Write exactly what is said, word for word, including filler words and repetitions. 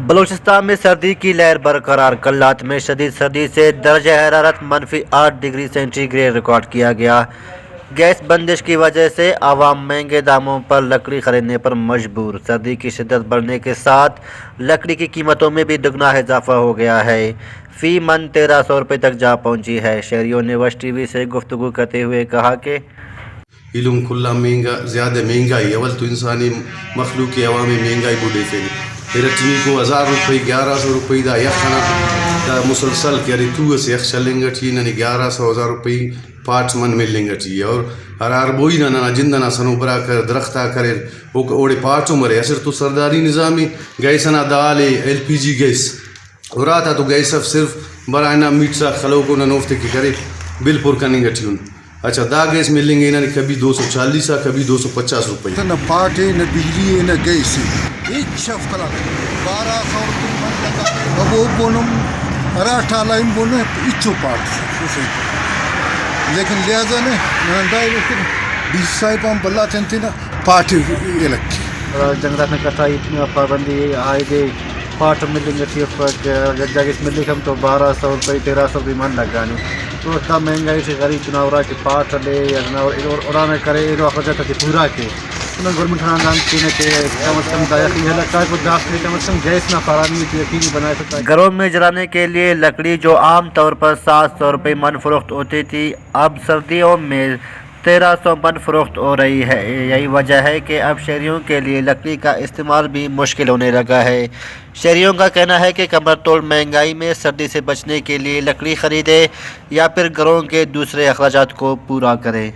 بلوچستان میں سردی کی لہر برقرار، کلات میں شدید سردی سے درجہ حرارت منفی آٹھ ڈگری سینٹی گریڈ ریکارڈ کیا گیا۔ گیس بندش کی وجہ سے عوام مہنگے داموں پر لکڑی خریدنے پر مجبور، سردی کی شدت بڑھنے کے ساتھ لکڑی کی قیمتوں میں بھی دگنا اضافہ ہو گیا ہے، فی من تیرہ سو روپے تک جا پہنچی ہے۔ شہریوں نے وش ٹی وی سے گفتگو کرتے ہوئے کہا کہ ایلم کل آن مہنگا، زیادہ مہنگائی، اول تو انسانی مخلوق عوام مہنگائی بڈیفینے۔ ارٹمیکو ہزار روپئی، گیارہ سو روپئی دا یخ ئنا دا مسلسل کہ ارے تو اسہ یخ چلینگ ٹی ننے گیارہ سو ہزار روپئی پاٹ من ملنگ ٹی ءِ، اور ہرا اربوئی نا ننا جند ئنا سنو براک اریر، درخت آک اریر، اوک-، اوڑے پاٹ ہم ارے۔ اسٹ تو سرداری نظام ءِ، گیس ئنا دال ءِ، ایل پی جی گیس، اراتا تو گیس اف صرف برا ہنا میٹر آک خلوکو، نن اوفتے کہ کرے بل پر کننگ ٹی ان۔ اچھا، دا گیس ملنگ ءِ ننے کبھی دو سو چالیس آ، کبھی دو سو پچاس روپئی۔ نہ پاٹ ءِ، نہ بجلی ءِ، نہ گیس ءِ، ہچ اف کلک۔ بارہ سو روپئی من لگا۔ ابو بونم ہرا ٹالا ہم بونے ہچو پاٹ سوسائٹی۔ لیکن لہذا نے نن دا کہ ڈی سی صاحب ہم بھلا تین تینا پاٹ ءِ لکھی۔ ہرا جنگلات نا کٹائی نا پابندی عائد ءِ، پاٹ ملنگ ٹی افک، جاگہ اس ملک ہم تو بارہ سو روپئی، تیرہ سو روپئی من لگانے۔ تو دا مہنگائی ٹی غریب تینا اراکہ پاٹ ہلے یا تینا اور-، اور-، ارانا کرے، ایلو اخراجات آتے پورا کے۔ نن گورنمنٹ آن ہندان کینہ کہ کم از کم دا یخی حلقہ کو دافتے کم از کم گیس نا فراہمی تے یقینی بنائے سکتا ہے۔ گھروں میں جلانے کے لیے لکڑی جو عام طور پر سات سو روپے من فروخت ہوتی تھی، اب سردیوں میں تیرہ سو من فروخت ہو رہی ہے۔ یہی وجہ ہے کہ اب شہریوں کے لیے لکڑی کا استعمال بھی مشکل ہونے لگا ہے۔ شہریوں کا کہنا ہے کہ کمر توڑ مہنگائی میں سردی سے بچنے کے لیے لکڑی خریدے یا پھر گھروں کے دوسرے اخراجات کو پورا کرے۔